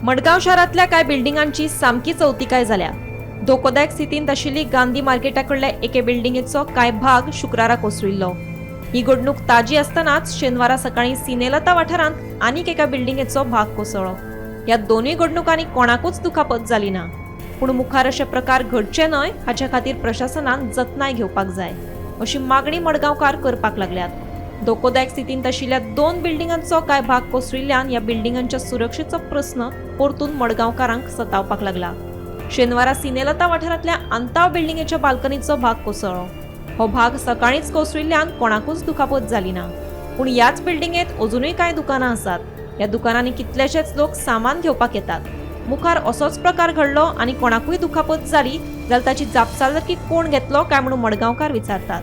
मडगांव शारांतल्या कांय बिल्डिंगांची सामकी चवतिकाय जाल्या. धोकोदायक स्थितींत आशिल्ली गांधी मार्केटा कडल्या एके बिल्डिंगेचो कांय भाग शुक्रारा कोसळिल्लो. ही घडणूक ताजी आसतनाच शेनवारा सकाळीं सिनेलता वाठारांत आनीक एका बिल्डिंगेचो भाग कोसळ्ळो. ह्या दोनूय घडणुकांनी कोणाकूच दुखापत जाली ना, पूण मुखार अशे प्रकार घडचे न्हय हाचे खातीर प्रशासनान जतनाय घेवपाक जाय अशी मागणी मडगांवकार करपाक लागल्यात. धोकोदायक स्थितींत आशिल्ल्या दोन बिल्डिंगांचो कांय भाग कोसळिल्ल्यान ह्या बिल्डिंगांच्या सुरक्षेचो प्रस्न परतून मडगांवकारांक सतावपाक लागला. शेनवारा सिनेलता वाठारांतल्या आंताव बिल्डिंगेच्या बाल्कनीचो भाग कोसळ्ळो. हो भाग सकाळींच कोसळिल्ल्यान कोणाकूच दुखापत जाली ना, पूण ह्याच बिल्डिंगेंत अजुनूय कांय दुकानां आसात. ह्या दुकानांनी कितलेशेच लोक सामान घेवपाक येतात. मुखार असोच प्रकार घडलो आनी कोणाकूय दुखापत जाली जाल्यार ताची जापसालदारकी कोण घेतलो काय म्हणून मडगांवकार विचारतात.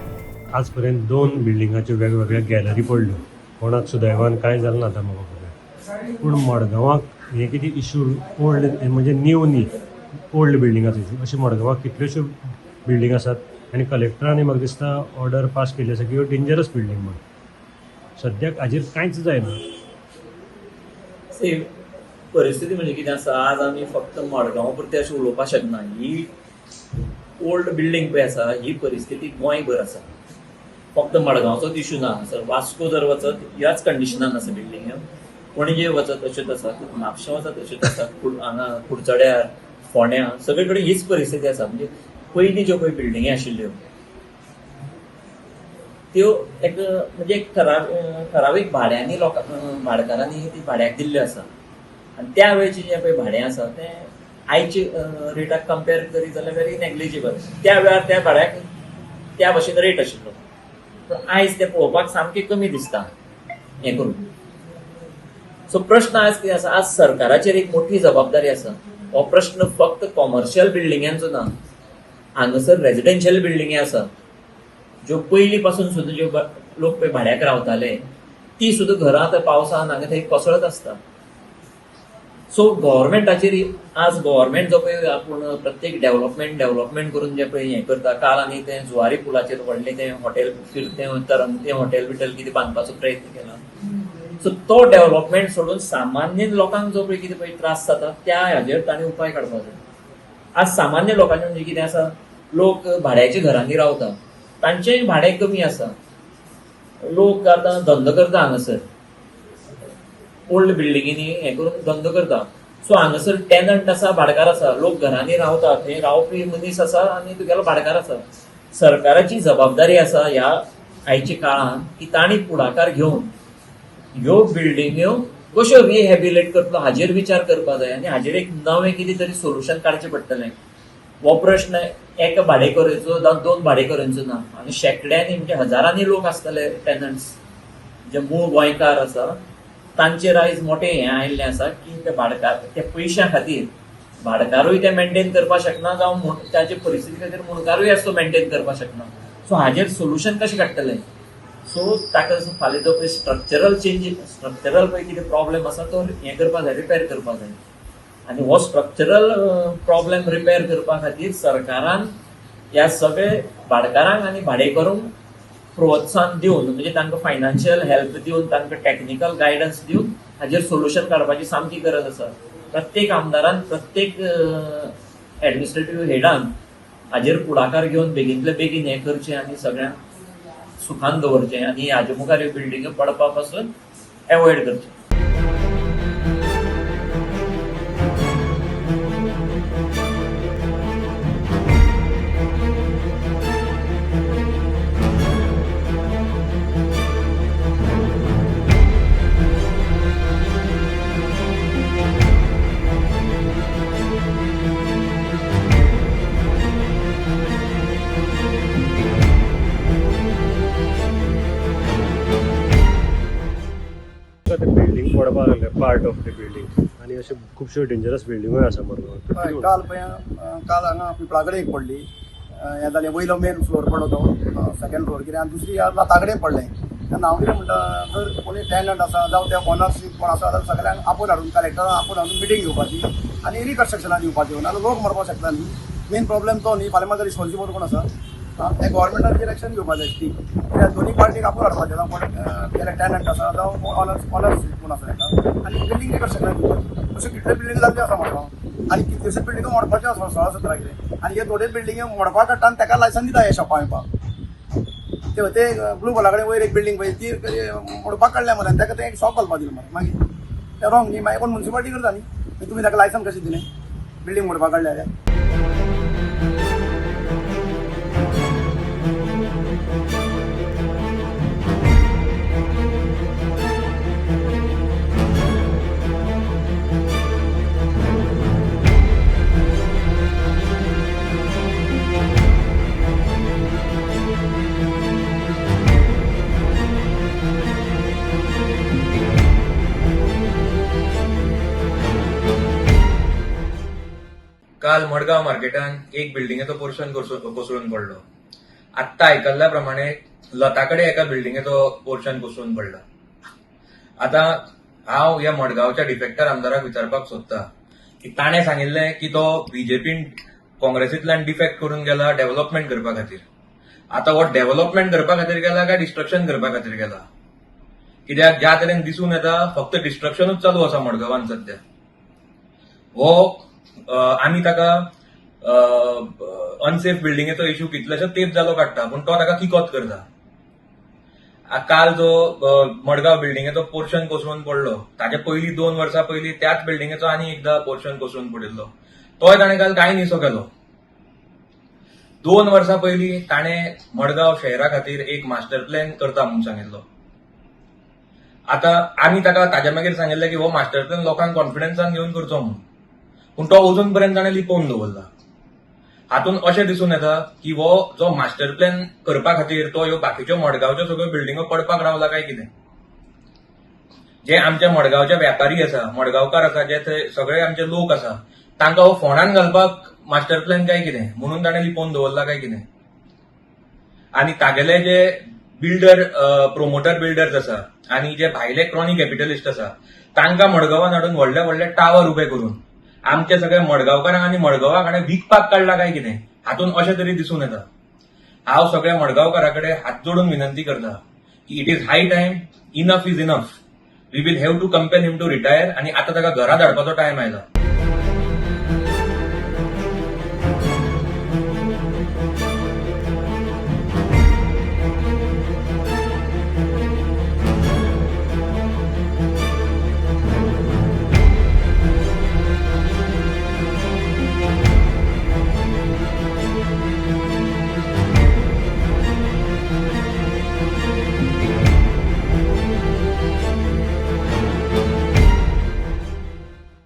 आजपर्यंत दोन बिल्डिंगाच्यो वेगवेगळ्यो गॅलरी पडल्यो, कोणाक सुदैवान कांय जालें ना आतां म्हाका खबर. पूण मडगांवाक हें कितें इशू ओल्ड म्हणजे न्यू न्ही, ओल्ड बिल्डिंगाचो इशू. अशें मडगांवाक कितल्योश्यो बिल्डींग आसात आनी कलेक्टरान म्हाका दिसता ऑर्डर पास केल्ली आसा की ह्यो डेंजरस बिल्डींग म्हूण. सद्याक हाजेर कांयच जायना. सेम परिस्थिती म्हणजे कितें आसा, आज आमी फक्त मडगांव पुरतें अशें उलोवपाक शकना. ही ओल्ड बिल्डींग पळय आसा ही परिस्थिती गोंयभर आसा, फक्त मडगांवचोच इशू ना. सर वास्को जर वचत ह्याच कंडिशनान आसा बिल्डींग, पणजे वचत तश्योच आसा, म्हापशें वचत तश्योच आसा, हांगा कुडचड्यार, फोंड्यां सगळे कडेन हीच परिस्थिती आसा. म्हणजे पयलीं ज्यो पळय बिल्डिंगी आशिल्ल्यो त्यो एक म्हणजे एक ठरावीक भाड्यांनी लोकां भाडकारांनी ती भाड्याक दिल्ल्यो आसा आनी त्या वेळचें जें पळय भाडें आसा तें आयचे रेटाक कंपेर करीत जाल्यार व्हेरी नेग्लिजिबल. त्या वेळार त्या भाड्याक त्या भशेन रेट आशिल्लो, पूण आयज तें पळोवपाक सामकें कमी दिसता हें करून. सो प्रश्न आज कितें आसा, आज सरकाराचेर एक मोठी जबाबदारी आसा. हो प्रश्न फक्त कॉमर्शियल बिल्डिंगांचो ना, हांगासर रेजिडेन्शियल बिल्डिंगी आसा ज्यो पयलीं पासून सुद्दां ज्यो लोक पळय भाड्याक रावताले ती सुद्दां घरां आतां पावसान हांगा थंय कोसळत आसता. सो गव्हर्मेंटाचेर आज गव्हर्मेंट जो पळय आपूण प्रत्येक डेव्हलपमेंट डेव्हलपमेंट करून जें पळय हें करता, काल आनी तें जुवारी पुलाचेर व्हडलें तें हॉटेल फिरतें तरंगतें हॉटेल बिटेल कितें बांदपाचो प्रयत्न केला. सो तो डेव्हलपमेंट सोडून सामान्य लोकांक जो पळय कितें पळय त्रास जाता त्या हाजेर तांणी उपाय काडपाक जाय. आज सामान्य लोकांचें म्हणजे कितें आसा, लोक भाड्याच्या घरांनी रावता, तांचेंय भाडें कमी आसा. लोक आतां धंदो करता हांगासर ओल्ड बिल्डिंगींनी हें करून धंदो करता. सो हांगासर टेनंट आसा, भाडकार आसा, लोक घरांनी रावता, थंय रावपी मनीस आसा आनी तुगेलो भाडकार आसा. सरकाराची जबाबदारी आसा ह्या आयच्या काळांत की तांणी फुडाकार घेवन ह्यो बिल्डिंग्यो कश्यो रिहॅबिलेट करतलो हाजेर विचार करपाक जाय आनी हाजेर एक नवें कितें तरी सोल्युशन काडचें पडटलें. हो प्रश्न एका भाडेकऱ्याचो जावं दोन भाडेकऱ्यांचो ना, आनी शेंकड्यांनी म्हणजे हजारांनी लोक आसतले टेनंट्स जे मूळ गोंयकार आसा तांचेर आयज मोटें हें आयिल्लें आसा की ते भाडकार त्या पयशां खातीर भाडकारूय ते मेंटेन करपाक शकना जावं ताचे परिस्थिती खातीर मुणकारूय आसा तो मेंटेन करपाक शकना. सो हाजेर सोल्युशन कशें काडटले? सो ताका फाल्यां जो पळय स्ट्रक्चरल चेंज स्ट्रक्चरल पळय कितें प्रॉब्लेम आसा तो हें करपाक जाय, रिपेर करपाक जाय. आनी हो स्ट्रक्चरल प्रॉब्लेम रिपेर करपा खातीर सरकारान ह्या सगळे भाडकारांक आनी भाडेकरूंक प्रोत्साहन दिवन म्हणजे तांकां फायनान्शियल हेल्प दिवन तांकां टॅक्निकल गायडन्स दिवन हाजेर सोल्युशन काडपाची सामकी गरज आसा. प्रत्येक आमदारान प्रत्येक एडमिनिस्ट्रेटीव हेडान हाजेर फुडाकार घेवन बेगीनतले बेगीन हें करचें आनी सगळ्यांक सुखान दवरचें आनी हाजे मुखार ह्यो बिल्डिंग्यो पडपा पासून एवॉयड करचें. ते बिल्डींग पडपाक लागले, पार्ट ऑफ the building, आनी अशे खुबश्यो डेंजरस बिल्डिंगूय आसा मडगांवांत. काल पळय काल हांगा पिपळा कडेन एक पडली, हें जालें वयलो मेन फ्लोर पडलो तो सेकंड फ्लोर कितें आनी दुसरी लता कडेन पडलें. तेन्ना हांव कितें म्हणटा, जर कोणी टेनंट आसा जावं ते ओनरशीप कोण आसा जाल्यार सगळ्यांक आपोवन हाडून कलेक्टरान आपोवन हाडून मिटींग घेवपाची आनी रिकन्स्ट्रक्शनाक दिवपाची, नाजाल्यार लोक मरपाक शकता न्ही. मेन प्रॉब्लेम तो न्ही, फाल्यां म्हाका रिस्पॉन्सिबल कोण आसा, आं, तें गव्हर्मेंटान एक्शन घेवपा जाय स्ट्रीक, कित्याक दोनी पार्टीक आपोवन हाडपाचें, जावं कोण गेले टेनंट आसा जावं ऑनर्स कोण आसा ताका, आनी बिल्डींग रिकन्स्ट्रक्शन दिवपाचें. अश्यो कितल्यो बिल्डींग जाल्ल्यो आसा मडगांव आनी कितल्योश्यो बिल्डिंगो मोडपाच्यो आसा 16-17 कितें, आनी हे थोडे बिल्डिंगे मोडपाक काडटा आनी ताका लायसन दिता हे शॉपां बिपां. ते ते ब्लू बॉला कडेन वयर एक बिल्डींग पळय ती मोडपाक काडल्या मरे, आनी ताका तें एक शॉप घालपाक दिलें मरे. मागीर तें रॉंग न्ही, मागीर कोण मुन्सिपालिटी करता न्ही, मागीर तुमी ताका लायसन कशें दिलें बिल्डींग मोडपाक काडल्या जाल्यार? काल मडगांव मार्केटान एक बिल्डिंगेचो पोर्शन कोसळून पडलो. आत्ता आयकल्ल्या प्रमाणे लता कडेन एका बिल्डिंगेचो पोर्शन कोसळून पडला. आतां हांव ह्या मडगांवच्या डिफेक्टर आमदाराक विचारपाक सोदता की ताणें सांगिल्लें की तो बीजेपीन काँग्रेसींतल्यान डिफेक्ट करून गेला डेव्हलपमेंट करपा खातीर. आतां हो डेव्हलपमेंट करपा खातीर गेला काय डिस्ट्रक्शन करपा खातीर गेला? कित्याक ज्या तरेन दिसून येता फक्त डिस्ट्रक्शनूच चालू आसा मडगांवान सद्या. हो आमी ताका अनसेफ बिल्डिंगेचो इश्यू कितलेशेच तेंप जालो काडटा, पूण तो ताका किकोत करता. काल जो मडगांव बिल्डिंगेचो पोर्शन कोसळून पडलो ताचे पयलीं 2 वर्सां पयलीं त्याच बिल्डिंगेचो आनी एकदां पोर्शन कोसळून पडिल्लो, तोय ताणें काल कांय न्हीसो केलो. 2 वर्सां पयलीं ताणें मडगांव शहरा खातीर एक मास्टर प्लॅन करता म्हूण सांगिल्लो. आतां आमी ताका ताज्या मागीर सांगिल्लें की हो मास्टर प्लॅन लोकांक कॉन्फिडन्सान घेवन करचो म्हूण, पूण तो अजून पर्यंत ताणें लिपोवन दवरला. हातूंत अशें दिसून येता की हो जो मास्टर प्लॅन करपा खातीर तो ह्यो बाकीच्यो मडगांवच्यो सगळ्यो बिल्डिंगो पडपाक रावला काय कितें. जे आमच्या मडगांवचे व्यापारी आसा, मडगांवकार आसा, जे थंय सगळे आमचे लोक आसा, तांकां हो फोंडान घालपाक मास्टर प्लॅन काय कितें म्हणून ताणें लिपोवन दवरला काय कितें. आनी तागेले जे बिल्डर, प्रोमोटर बिल्डर्स आसा आनी जे भायले क्रॉनी कॅपिटलिस्ट आसा तांकां मडगांवान हाडून व्हडले व्हडले टावर उबे करून आमचे सगळे मडगांवकारांक आनी मडगांवाक हाणें विकपाक काडला काय कितें, हातूंत अशें तरी दिसून येता. हांव सगळ्या मडगांवकारा कडेन हात जोडून विनंती करता की it is high time, enough is enough, we will have to compel him to retire आनी आतां ताका घरा धाडपाचो टायम आयला.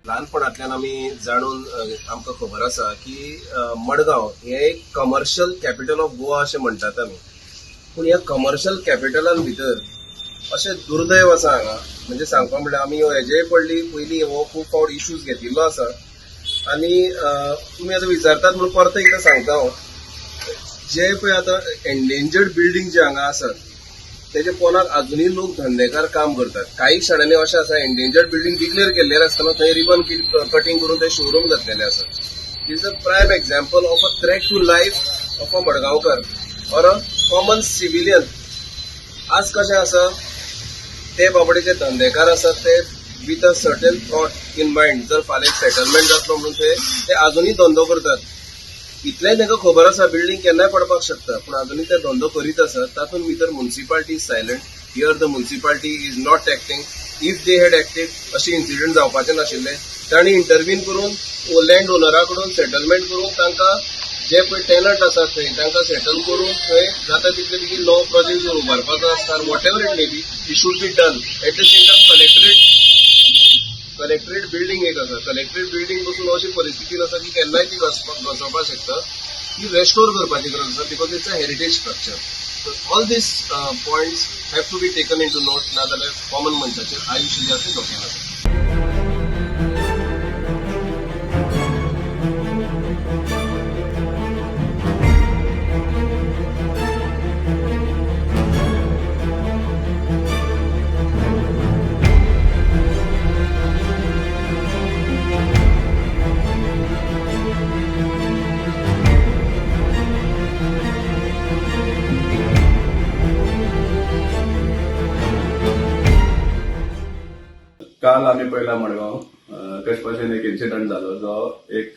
ल्हानपणांतल्यान आमी जाणून आमकां खबर आसा की मडगांव हें एक कमर्शियल कॅपिटल ऑफ गोवा अशें म्हणटात आमी, पूण ह्या कमर्शियल कॅपिटलान भितर अशें दुर्दैव आसा हांगा. म्हणजे सांगपा म्हणल्यार आमी हेजे पयलीं हो खूब फावट इश्यूज घेतिल्लो आसा आनी तुमी आतां विचारतात म्हणून परत एकदां सांगता हांव, जे पळय आतां एन्डेंजर्ड बिल्डींग जे हांगा आसात तेजे पोनाक अजुनूय लोक धंदेकार काम करतात. काही शाळांनी अशें आसा एन्डेंजर्ड बिल्डींग डिक्लेअर केल्लें आसतना थंय रिबन कटींग करून थंय शोरूम घातलेले आसा. Is a prime example of a threat to life of a Madgaonkar or a common civilian. आज कशें आसा ते बाबडे जे धंदेकार आसात ते with a certain thought in mind, जर फाल्यां सेटलमेंट जातलो म्हणून ते अजुनूय धंदो करतात. इतलेंय तांकां खबर आसा बिल्डींग केन्नाय पडपाक शकता, पूण अजुनूय ते धंदो करीत आसात. तातूंत भितर municipality is silent. Here the municipality is not acting. If they had acted अशें इन्सिडंट जावपाचें नाशिल्लें. तांणी इंटरवीन करून लँड ओनरा कडून सेटलमेंट करून तांकां जे पळय टेनंट आसात थंय तांकां सेटल करून थंय जाता तितले बेगीन नवो प्रोजेक्ट जर उबारपाचो आसता, whatever it may be, it should be done. At the same time collectorate building एक आसा, कलेक्टरेट बिल्डींग बसून अशी परिस्थिती आसा की केन्नाय ती घसरपाक शकता. ती रेस्टोर करपाची गरज आसा because it's a heritage structure. So all these points have to be taken into note, नाजाल्यार कॉमन मनशाचेर आयुश्य जें आसा तें धोक्यान आसा. पळयला मडगांव कशे भाशेन एक इन्सिडंट जालो, जो एक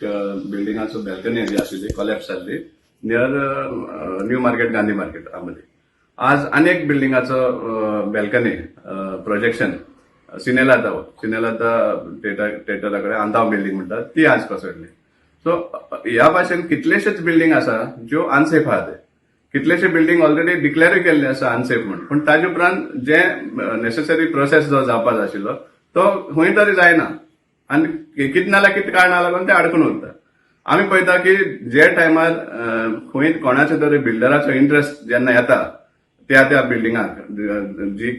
बिल्डिंगाचो बॅल्कनी जी आशिल्ली कोलॅप्स जाल्ली near new market, Gandhi market मदीं. आज आनी एक बिल्डिंगाचो बॅल्कनी प्रोजेक्शन सिनेलाता, सिनेलाता थेटरा कडेन आंताव बिल्डिंग म्हणटात ती आज कोसळ्ळी. सो ह्या भाशेन कितलेशेच बिल्डिंग आसा ज्यो अनसेफ आहा. ते कितलेशे बिल्डिंग ऑलरेडी डिक्लेरूय केल्ले आसा अनसेफ म्हूण, पूण ताजे उपरांत जे नेसेसरी प्रोसेस जो जावपा जाय आशिल्लो तो खंय तरी जायना आनी कितें ना जाल्यार कितें कारणां लागून ते आडकून उरता. आमी पळयता की जे टायमार खंय कोणाच्या तरी बिल्डराचो इंट्रस्ट जेन्ना येता त्या त्या बिल्डिंगाक, जी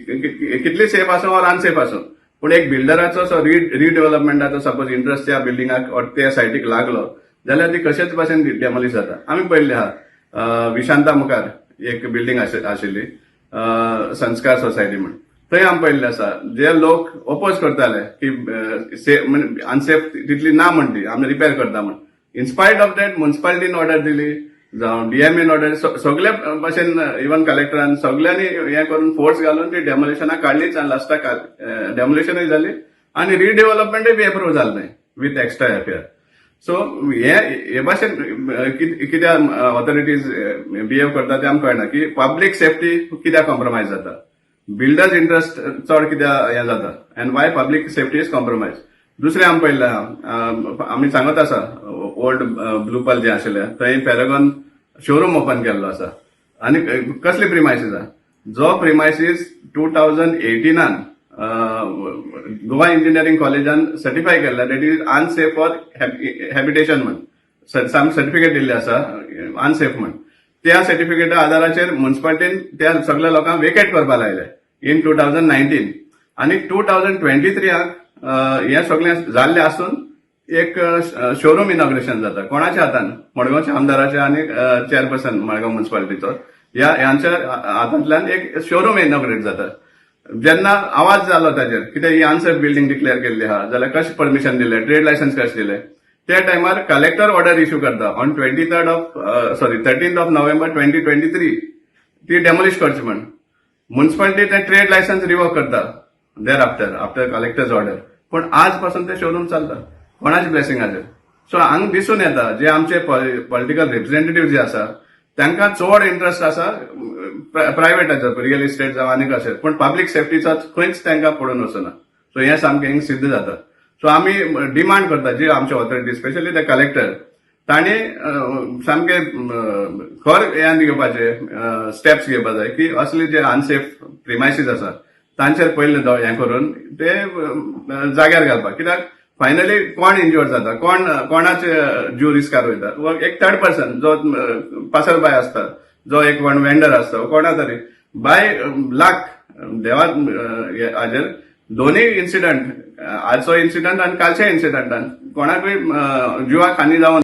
कितली सेफ आसूं ऑर अनसेफ आसूं, पूण एक बिल्डराचो असो रिडेव्हलपमेंटाचो सपोज इंट्रस्ट त्या बिल्डिंगाक ऑर त्या सायटीक लागलो जाल्यार ती कशेच भाशेन डेमोलिश जाता. आमी पळयल्ले आहा, विशांता मुखार एक बिल्डिंग आशिल्ली, संस्कार सोसायटी म्हण, थंय आमी पळयल्ले आसा, जे लोक ओपोज करताले की अनसेफ तितली ना म्हण, ती आमी रिपेर करता म्हण, इनस्पायट ऑफ that मुन्सिपालिटीन ऑर्डर दिली जावं डीएमएन ऑर्डर, सगळे भाशेन इवन कलेक्टरान सगळ्यांनी हें करून फोर्स घालून ती डेमोलिशनां काडलीच आनी लास्टाक डेमोलिशनूय जाली आनी रिडेव्हलपमेंटूय बी एप्रूव जालें न्हय विथ एक्स्ट्रा एफएआर. सो हे हे भाशेन कित्याक ऑथॉरिटीज बिहेव करता ते आमकां कळना की पब्लीक सेफ्टी कित्याक कॉम्प्रोमायज जाता, बिल्डर्स इंट्रस्ट चड कित्याक हें जाता and why public safety is compromise. दुसरें आमी पळयल्लें आहा, आमी सांगत आसा, ओल्ड ब्लू पर्ल जें आशिल्लें थंय पॅरागॉन शोरूम ओपन केल्लो आसा आनी कसली प्रिमायसीस आहा, जो प्रिमायसीस 2018नान गोवा इंजिनियरींग कॉलेजान सर्टिफाय केल्ला that is unsafe for habitation म्हण. साम सर्टिफिकेट दिल्ली आसा अनसेफ म्हण. त्या सर्टिफिकेटा आधाराचेर मुन्सिपालिटीन त्या सगळ्या लोकांक वेकेट करपाक लायले इन 2019 आनी 2023आक हें सगळें जाल्लें आसून एक शोरूम इनॉग्रेशन जाता. कोणाच्या हातान? मडगांवच्या आमदाराच्या आनी चेअरपर्सन मडगांव मुन्सिपालिटीचो ह्या ह्यांच्या हातांतल्यान एक शोरूम इनॉग्रेट जाता. जेन्ना आवाज जालो ताजेर, कित्याक ही अनसेफ बिल्डिंग डिक्लेअर केल्ली आहा जाल्यार कशें परमिशन दिलें, ट्रेड लायसन्स कशें दिलें, त्या टायमार कलेक्टर ऑर्डर इश्यू करता on 23rd of, sorry, 13th of November 2023, ती डेमोलिश करची म्हण. मुन्सिपालिटी ते ट्रेड लायसन्स रिवोक करता thereafter, after collector's order. पूण आज पासून ते शोरूम चलता कोणाच्या ब्लेसिंगाचेर? सो हांगा दिसून येता, जे आमचे पॉलिटिकल रिप्रेझेंटेटिव्ह जे आसा तांकां चड इंट्रस्ट आसा प्रायव्हेटाचो, रियल इस्टेट जावं आनी कशें, पूण पब्लीक सेफ्टीचो खंयच तांकां पडून वचना. सो हें सामकें हिंग सिद्ध जाता. सो आमी डिमांड करता, जी आमचे ऑथॉरिटी, स्पेशली ते कलेक्टर, तांणी सामके खर हें घेवपाचे, स्टेप्स घेवपा जाय की असले जे अनसेफ प्रिमायसीस आसा तांचेर पयले हें करून ते जाग्यार घालपाक. कित्याक फायनली कोण इंज्युअर्ड जाता, कोण कोणाचे जीव रिस्कार वयता? वा एक थर्ड पर्सन जो पासर बाय आसता, जो एक कोण वेंडर आसता, कोणा तरी बाय लाक देवा हाजेर दोनूय इन्सिडंट, आजचो इन्सिडंट आनी कालच्या इन्सिडंटान कोणाकूय जिवाक हानी जावन